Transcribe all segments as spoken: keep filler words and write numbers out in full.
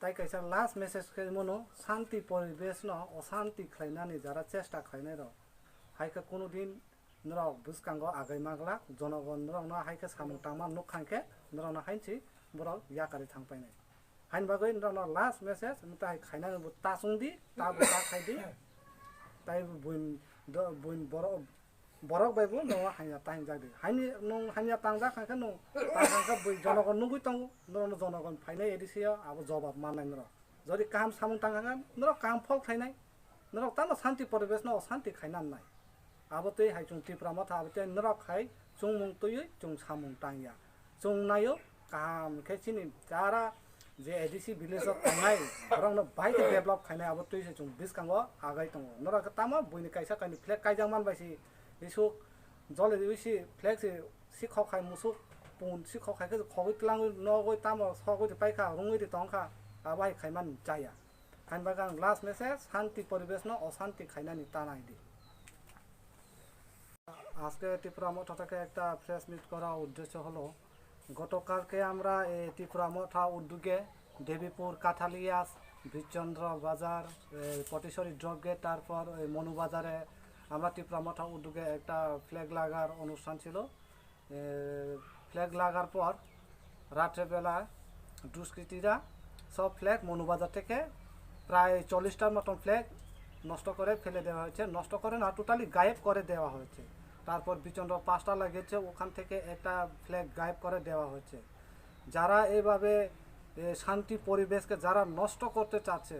Tai kaisa last message khe mano, shanti poribesh no oshanti khlainani jara chesta khlainai rok, hai khe kunu din norok bwskango agai maglak, jonogon norokno hai khe samung tangma nuk khan khe norokno hainsi borok yakarwi thang painai. Haini bagwi norokno last message, mwtai hai khainani bo ta chwng di, ta bo ta khai di, tai bo buin, do-, buin borok, borok bai bo no hanya tang jak di. Haini nwng hanya tang jak kha khe nwng ta kha khe bui jonogon nugui tongo, norokno jonogon phainai A D C o abo jobab mannai norok. Jodi kaham samung tang kha khe norok kaham phol khlainai. Norok tamo shanti poribesh no oshanti khaina nai. Abo twi hai chwng Tipra Motha abo twi norok hai chwngmung twiwi chwng samung tangya. Chwng naio kaham khe chini jara je A D C village o tongnai borokno bai khe develop khainai abo twi se chwng bwskango agai tongo. Norok khe tamo buini kaisa kainwi flag kaijak man bai si isuk jole wi si flag si sikhok hai musuk pun sikhok hai khe khogwi twlangwi nogwi tamo sogwi paikha rungwi tongkha abo hai khaimani chaya. Haini bagwi ang last message, shanti poribesh no oshanti khainani ta nai di. আজকে ত্রিপুরা মথা থেকে একটা press meet করার উদ্দেশ্য হলো, গতকালকে আমরা এই ত্রিপুরা মথা উদ্যোগে দেবীপুর কাঠালিয়াস, বীরচন্দ্র বাজার, এই পটেশ্বরী ড্রপ গেট, তারপর এই মনুবাজারে আমরা ত্রিপুরা মথা উদ্যোগে একটা ফ্ল্যাগ লাগার অনুষ্ঠান ছিল। ফ্ল্যাগ লাগার পর রাত্রেবেলা দুষ্কৃতীরা সব ফ্ল্যাগ মনুবাজার থেকে প্রায় চল্লিশটার মতন ফ্ল্যাগ নষ্ট করে ফেলে দেওয়া হয়েছে। নষ্ট করে না, টোটালি গায়েব করে দেওয়া হয়েছে। তারপর বিচন্দ্র পাঁচটা লাগিয়েছে, ওখান থেকে একটা ফ্ল্যাগ গায়েব করে দেওয়া হয়েছে। যারা এইভাবে এ, শান্তি পরিবেশকে যারা নষ্ট করতে চাচ্ছে,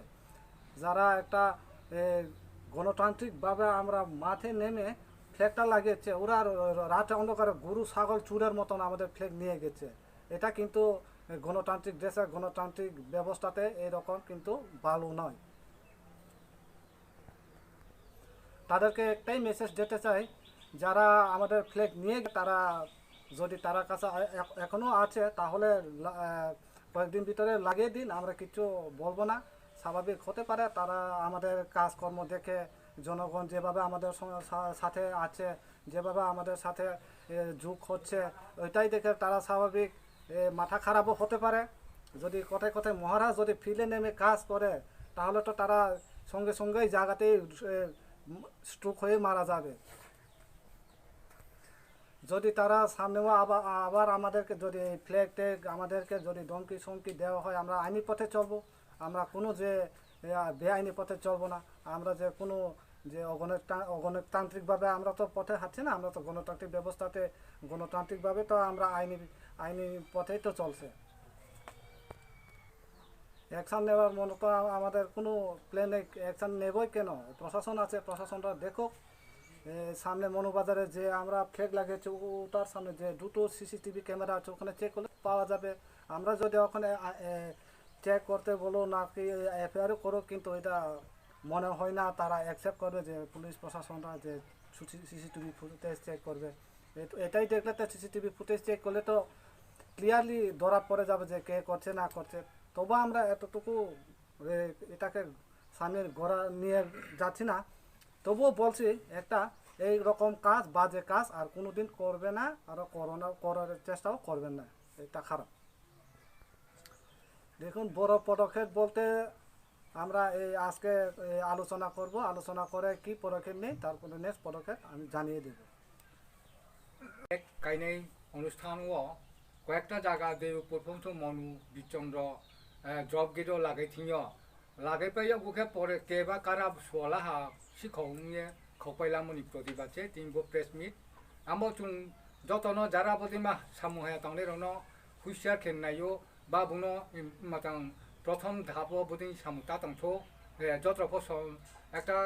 যারা একটা এ, গণতান্ত্রিকভাবে আমরা মাঠে নেমে ফ্ল্যাগটা লাগিয়েছে, ওরা র-, র-, রাতে অন্ধকারে গরু ছাগল চোরের মতন আমাদের ফ্ল্যাগ নিয়ে গেছে। এটা কিন্তু গণতান্ত্রিক দেশে, গণতান্ত্রিক ব্যবস্থাতে এইরকম কিন্তু ভালো নয়। তাদেরকে একটাই মেসেজ দিতে চাই, যারা আমাদের ফ্ল্যাগ নিয়ে গে-, তারা যদি তারা কাছে এ-, এখ-, এখনো আছে, তাহলে লা-, আহ, কয়েকদিন ভিতরে লাগিয়ে দিন, আমরা কিচ্ছু বলবো না। স্বাভাবিক হতে পারে, তারা আমাদের কাজকর্ম দেখে, জনগণ যেভাবে আমাদের সঙ্গে সা-, সাথে আছে, যেভাবে আমাদের সাথে এ, যোগ হচ্ছে, ওইটাই দেখে তারা স্বাভাবিক এ, মাথা খারাপও হতে পারে। যদি কথায় কথায় মহারাজ যদি ফিল্ডে নেমে কাজ করে, তাহলে তো তারা সঙ্গে সঙ্গেই জায়গাতেই স্ট্রোক হয়ে মারা যাবে। যদি তারা সামনেও আবার আবার আমাদেরকে যদি এই ফ্ল্যাগ ট্যাগ আমাদেরকে যদি ধমকি সমকি দেওয়া হয়, আমরা আইনি পথে চলবো। আমরা কোনো যে এ, বেআইনি পথে চলবো না। আমরা যে কোনো যে অগণতা-, অগণতান্ত্রিকভাবে আমরা তো পথে হাঁটছি না, আমরা তো গণতান্ত্রিক ব্যবস্থাতে, গণতান্ত্রিকভাবে তো আমরা আইনি, আইনি পথেই তো চলছে। অ্যাকশন নেওয়ার মনে তো আ-, আমাদের কোনো প্ল্যান নেই। অ্যাকশন নেবই কেন? প্রশাসন আছে, প্রশাসনটা দেখুক। এ, সামনে মনুবাজারে যে আমরা ফ্ল্যাগ লাগিয়েছি, ও-, ওটার সামনে যে দুটো সিসিটিভি ক্যামেরা আছে, ওখানে চেক করলে পাওয়া যাবে। আমরা যদি ওখানে, আ, এ, চেক করতে বলো, নাকি এফআইআরও করো, কিন্তু এটা মনে হয় না তারা অ্যাকসেপ্ট করবে যে পুলিশ প্রশাসনরা যে সিসিটিভি ফুটেজ চেক করবে। এ-, এটাই দেখলে তো, সিসিটিভি ফুটেজ চেক করলে তো ক্লিয়ারলি ধরা পড়ে যাবে যে কে করছে না করছে। তবু আমরা এতটুকু, এ, এটাকে সামনের গোড়া নিয়ে যাচ্ছি না। তবুও বলছি, একটা এই রকম কাজ, বাজে কাজ আর কোনোদিন করবে না, আরও করোনা করার চেষ্টাও করবেন না। এটা খারাপ। দেখুন, বড় পদক্ষেপ বলতে আমরা এই আজকে এই আলোচনা করব, আলোচনা করে কি পদক্ষেপ নেই, তারপরে নেক্সট পদক্ষেপ আমি জানিয়ে দেব। এক কাইনাই অনুষ্ঠান ও কয়েকটা জায়গা দেবপুর পৌঁছ মনু বিচন্দ্র, আহ, জব গেটও লাগাই Theo. Lagai paiyakbo khe pore keba kara suala ha sikhok wngye khokpai lamani protibad se tini bo press meet. Amo chwng jotono jara bodima samung haya tongnairokno husiar khe naio, ba bungno, em, matang prothom dhapo bodin samung ta tongtho, eh, joto pho som ekta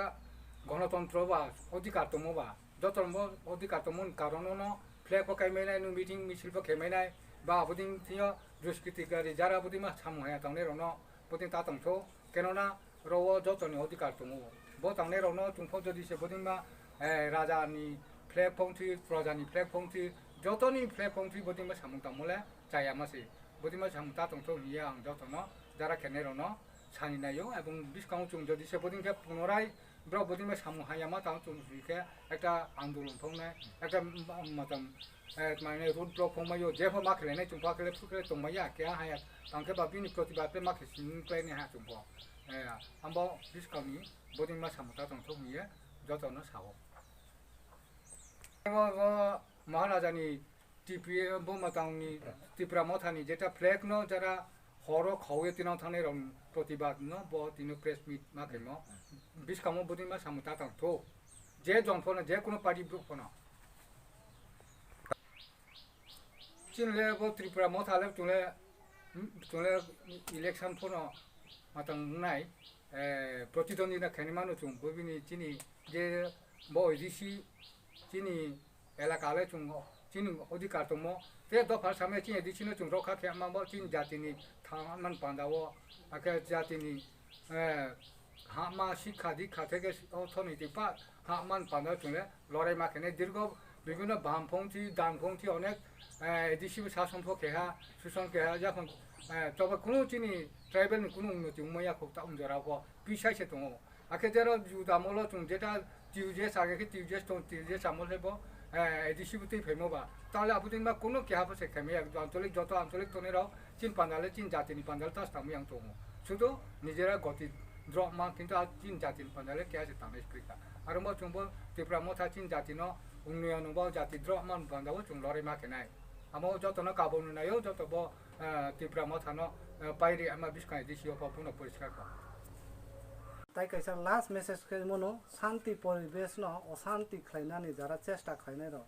gonotontro ba odhikar tongmo ba, jotono odhikar tongmoni karono no flag bo kaimainai, no meeting misil bo khemanai, ba abodin thwio duskritikari jara bodima samung haya tongnairokno bodin ta tongtho. Kenona oro o jotoni odhikar tongo. Bo tangnairokno chwngphok jodi se bodima, eh, rajani flag phongthwi, projani flag phongthwi, jotoni flag phongthwi bodima samung tangmole chayama se. Bodima samung ta tongthok hiya ang jotono jara khenairokno sani naio, ebong bwskango chwng jodi se bodin khe punorai Borok bodima samung haya ma tang chung si khe ekta andolon phongnai, ekta ma-, matam, eh, mane road block phongmai yo, jepho ma khlai nai chung pha khlai phru khlai tongmai ya, khe haya tang khe ba bini protibad tei ma khe sini khlai nai ha chung pho. Eh, ambo buskang ni bodima samung ta tong thok ni ye joto no sao. Bo, bo Maharaja ni T P A bo matang ni Tipra Motha ni jeta flag no jara horo khawi tinang thangnai rok protibad no bo tino press meet ma khaimo. Buskang o bodima samung ta tang thok. Je jon pho no, je kuno party brouh pho no. Chini le bo Tripura Motha le chwng le, chwng le election pho no matang wngnai, eh, protidwondina khaini mano chwng bo bini chini je bo A D C chini elaka le chwng chini odhikar tongmo. Te dopha samya chini A D C no chwng rokha khe ma bo chini jatini thangman panda o, akhe jatini, eh, hama sikha dikha theke orthoniti pa hama panda chwng le lorai ma khe nai dirgo bibhinno bam phongthi, dan phongthi onek, eh, A D C bo sason pho keha, suson keha, yakon, eh, choba kunu chini tribal ni kunu unnoti wngma ya khok ta umjora pho, pisai se tongo. Akhe jero juda molo chwng jeta T U J S age khe T U J S tong, T U J S amol he bo, eh, A D C bo twi phaimo ba. Tale abudin ma kunu keha pho se khaimaya, ancholik joto ancholik tongnai rok, Chin pandale, Chin jatini pandale tas tangwi ang tongo. Sudu nijera goti drop ma, kintu a Chin jatini pandale kya se tangnai sprika. Aro mo chungbo Tipra Motha Chin jatino unnoyon bo jati drop ma pandao chung lorima kenai. Amo jotono kaboni nayo, joto bo, eh, Tipra Mothano, eh, pairi ama biskango D C o pho bono poriskar kha. Tai kaisa last message khe mono, shanti poribesh no oshanti khlainani jara chesta khlainai rok.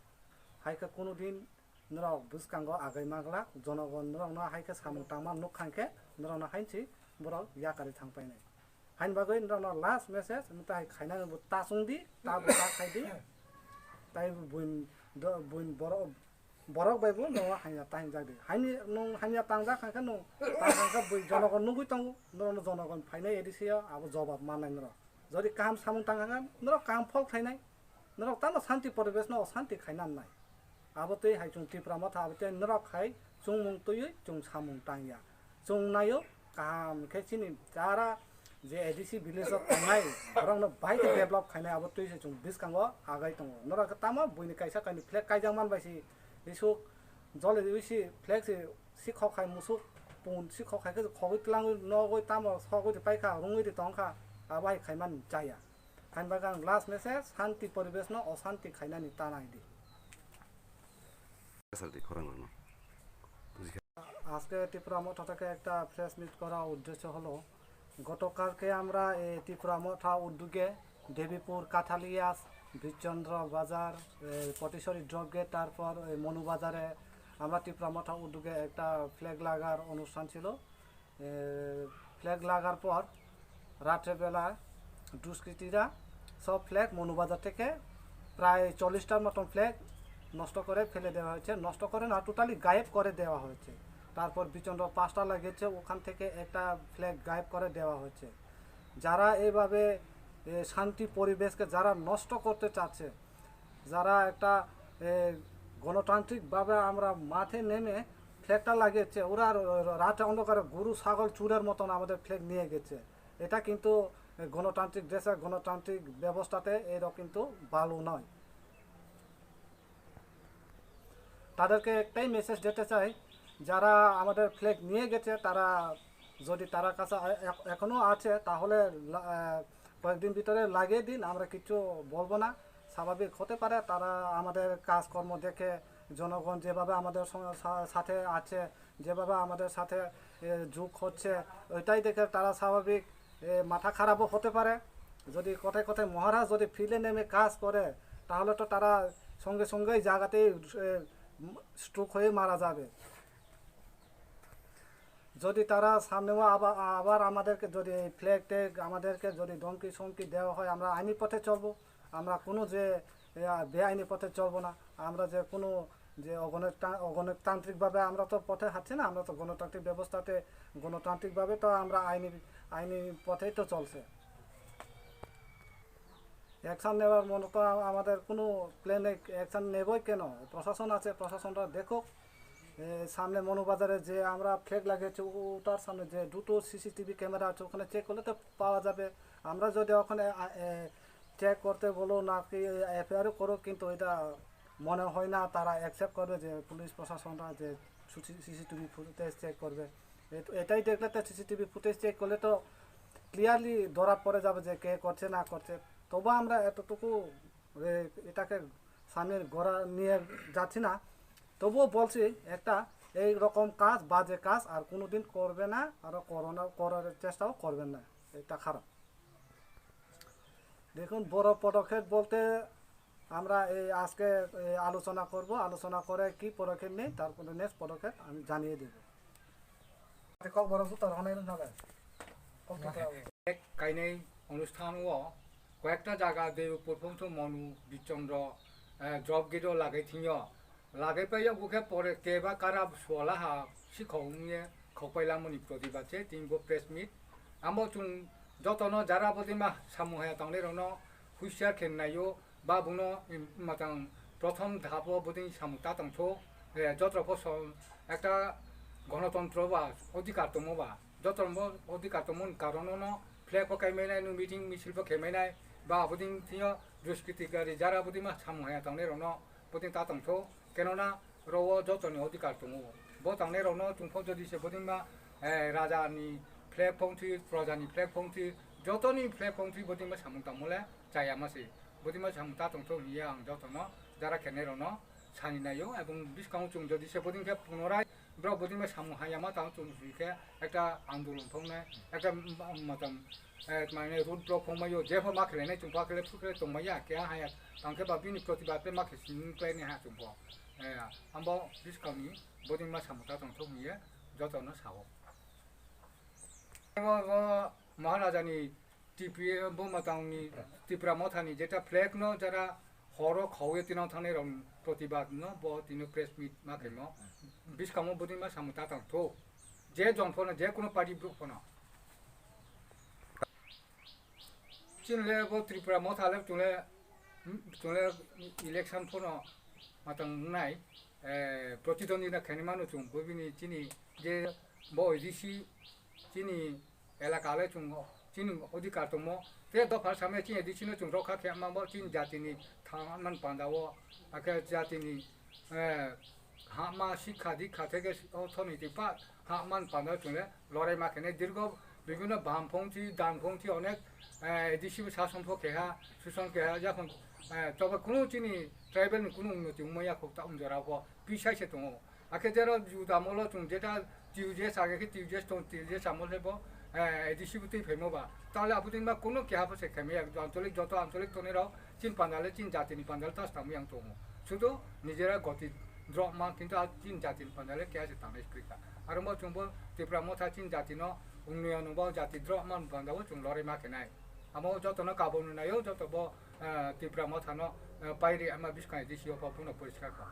Hai khe kunu din norok bwskango agai maglak, jonogon norokno hai khe samung tangma nuk khan khe norokno hainsi borok yakari thang painai. Haini bagwi norokno last message, mwtai khainani bo ta chwng di, ta bo ta khai di, tai bo buin, do-, buin borok, borok bai bo nono hamya ta hinjak di. Haini nwng hamya tangjak khan khe nwng ta khan khe bui jonogon nugwi tongo, norokno jonogon phainai A D C o abo jobab mannai norok. Jodi kaham samung tang kha khe norok kaham phol khlainai. Norok tamo shanti poribesh no oshanti khaina nai. Abo twi hai chwng Tipra Motha abo twi norok hai chwngmung twiwi chwng samung tangya. Chwng naio kaham khe chini jara je A D C village o tongnai borokno bahai khe develop khainai abo twi se chwng bwskango agai tongo. Norok khe tamo buini kaisa kainwi flag kaijak man bai si isuk jole wi si flag si sikhok hai musuk pun sikhok hai khe khogwi twlangwi nogwi tamo sogwi paikha rwngwi tongkha abo hai khaimani chaya. Haini bagwi ang last message, shanti poribesh no oshanti khainani ta nai di. Saldi khorang rwno. আজকে ত্রিপুরা মথা থেকে একটা press meet করার উদ্দেশ্য হলো, গতকালকে আমরা এই ত্রিপুরা মথা উদ্যোগে দেবীপুর, কাঠালিয়াস, বীরচন্দ্র বাজার, এই পটিশ্বরী ড্রপ গেট, তারপর এই মনুবাজারে আমরা ত্রিপুরা মথা উদ্যোগে একটা ফ্ল্যাগ লাগার অনুষ্ঠান ছিল। এ, ফ্ল্যাগ লাগার পর রাত্রেবেলা দুষ্কৃতীরা সব ফ্ল্যাগ মনুবাজার থেকে প্রায় চল্লিশটার মতন ফ্ল্যাগ নষ্ট করে ফেলে দেওয়া হয়েছে। নষ্ট করে না, টোটালি গায়েব করে দেওয়া হয়েছে। তারপর বিচন্দ্র পাঁচটা লাগিয়েছে, ওখান থেকে একটা ফ্ল্যাগ গায়েব করে দেওয়া হয়েছে। যারা এইভাবে, এ, শান্তি পরিবেশকে যারা নষ্ট করতে চাচ্ছে, যারা একটা, এ, গণতান্ত্রিকভাবে আমরা মাঠে নেমে ফ্ল্যাগটা লাগিয়েছে, ওরা র-, র-, রাতে অন্ধকারে গরু ছাগল চোরের মতন আমাদের ফ্ল্যাগ নিয়ে গেছে। এটা কিন্তু, এ, গণতান্ত্রিক দেশে, গণতান্ত্রিক ব্যবস্থাতে এটা কিন্তু ভালো নয়। তাদেরকে একটাই মেসেজ দিতে চাই, যারা আমাদের ফ্ল্যাগ নিয়ে গেছে, তারা যদি তারা কাছে এ-, এখ-, এখনো আছে, তাহলে লা-, আহ, কয়েকদিন ভিতরে লাগিয়ে দিন, আমরা কিচ্ছু বলবো না। স্বাভাবিক হতে পারে, তারা আমাদের কাজকর্ম দেখে জনগণ যেভাবে আমাদের সঙ্গে সা-, সাথে আছে, যেভাবে আমাদের সাথে, এ, যোগ হচ্ছে, ওইটাই দেখে তারা স্বাভাবিক, এ, মাথা খারাপও হতে পারে। যদি কোথায় কোথায় মহারাজ যদি ফিল্ডে নেমে কাজ করে, তাহলে তো তারা সঙ্গে সঙ্গেই জায়গাতেই, এ, স্ট্রোক হয়ে মারা যাবে। যদি তারা সামনেও আবার, আবার আমাদেরকে যদি এই ফ্ল্যাগ ট্যাগ আমাদেরকে যদি ধমকি সমকি দেওয়া হয়, আমরা আইনি পথে চলবো। আমরা কোনো যে, এ, বেআইনি পথে চলবো না। আমরা যে কোনো যে অগণতা-, অগণতান্ত্রিকভাবে আমরা তো পথে হাঁটছি না, আমরা তো গণতান্ত্রিক ব্যবস্থাতে, গণতান্ত্রিকভাবে তো আমরা আইনি, আইনি পথেই তো চলছে। অ্যাকশন নেওয়ার মতো তো আ-, আমাদের কোনো প্ল্যান নেই, অ্যাকশন নেবই কেন? প্রশাসন আছে, প্রশাসনটা দেখুক। এ, সামনে মনুবাজারে যে আমরা ফ্ল্যাগ লাগিয়েছি, ও-, ওটার সামনে যে দুটো সিসিটিভি ক্যামেরা আছে, ওখানে চেক করলে তো পাওয়া যাবে। আমরা যদি ওখানে, আ, এ, চেক করতে বলো না কি এফআইআর করো, কিন্তু এটা মনে হয় না তারা অ্যাকসেপ্ট করবে যে পুলিশ প্রশাসনরা যে সিসিটিভি ফুটেজ চেক করবে। এ- এটাই দেখলে তো, সিসিটিভি ফুটেজ চেক করলে তো ক্লিয়ারলি ধরা পড়ে যাবে যে কে করছে না করছে। তবু আমরা এতটুকু এ- এটাকে সামনে গড়া নিয়ে যাচ্ছি না। তবুও বলছি, একটা এই রকম কাজ, বাজে কাজ আর কোনোদিন করবে না, আরও করোনা করার চেষ্টাও করবেন না। এটা খারাপ। দেখুন, বড় পদক্ষেপ বলতে আমরা এই আজকে এই আলোচনা করব, আলোচনা করে কি পদক্ষেপ নেই, তারপরে নেক্সট পদক্ষেপ আমি জানিয়ে দেব। কক্সবাজার সুতার হনাই রং সাদা। Kainai onusthan o koyekta jaga de upor phongso monu bichondro, eh, drop gate o lagai thingyo. Lagai paiya bukhe pore keba kara suala ha sikho wngye khokpai lamoni protibad se tin bo press meet. Amo chung jotono jara bodima samung haya tangnai rokno husiar khe naio. Ba buno, im, matang prothom dhap o bodin samung ta tongtho, eh, jotro pho som ekta gonotontro ba odhikar tongmo ba, jotro bo odhikar tongmo ni karon no flag pho kai mainai, no meeting misil pho khe mainai, ba bodin thio duskritikari jara bodima samung haya tangnai rokno bodin ta tongtho, kenona oro o jotoni odhikar tongo. Bo tangnai rokno chwng pho jodi se bodin ma, eh, raja ni flag phongthi, proja ni flag phongthi, jotoni flag phongthi bodin ma samung tangmo le chaya ma se. Bodin ma samung ta tongtho hiya ang jotono jara khenai rokno sani naio, ebong biskango chwng jodi se bodin khe punorai borok bodin ma samung haya ma tang chwng hwi khe ekta andolon phongnai, ekta ma-, matam, eh, mane road block phongmaio, jepho ma khelainai chwng pho khele phru khele tongmaya, keha haya tang khe ba bini protibad tei ma khe sini khlainai ha chwng pho. Eh, ambo biskangni bodin ma samung ta tongthok hiye jotono sao. Bo, bo Maharajani T P, bo matangni Tipra Mothani jeta flag no jara horo khawi tinang thangnai rok protibad no bo tino press meet ma khaimo. Biskango bodin ma samung ta tongthok. Je jon phono, je kuno party brouh phono. Chini le bo Tripura Motha le chwng le, chwng le election phono matang wngnai, eh, protidwondina khaini mano chwng bo bini chini je bo A D C chini elaka le chwng chini odhikar tongmo. Te dopha samya chini A D C no chwng rokha khe ma bo chini jatini thangman panda o, akhe jatini, eh, hama sikha dikha theke orthoniti pa hama panda chwng le lorai ma khe nai dirgo bibhinno bam phongthi, dan phongthi onek, eh, A D C bo sason pho keha, suson keha, yakhon, eh, tobo kunu chini tribal ni kunu unnoti wngma ya khuk ta umjora pho, pisai se tongo. Akhe jero juda molo chwng jeta T U J S age khe T U J S tong, T U J S amol he bo, eh, A D C bo twi phaimo ba. Tale abotwi ma kunu keha pho se khaimaya, ancholik joto ancholik tonwi rok. Chin pandale chin jatini pandale tas tangwi ang tongo. Sudu nijera goti drop ma kintu a chin jatini pandale kya se tangnai sprika. Aro mo chungbo Tipra Motha chin jatino unnoyon bo jati drop man pandao chung lorima kenai. Amo jotono kabon nayo joto bo, eh, Tipra Mothano, eh, pairi ama biskango A D C o pho bono poriskar kha.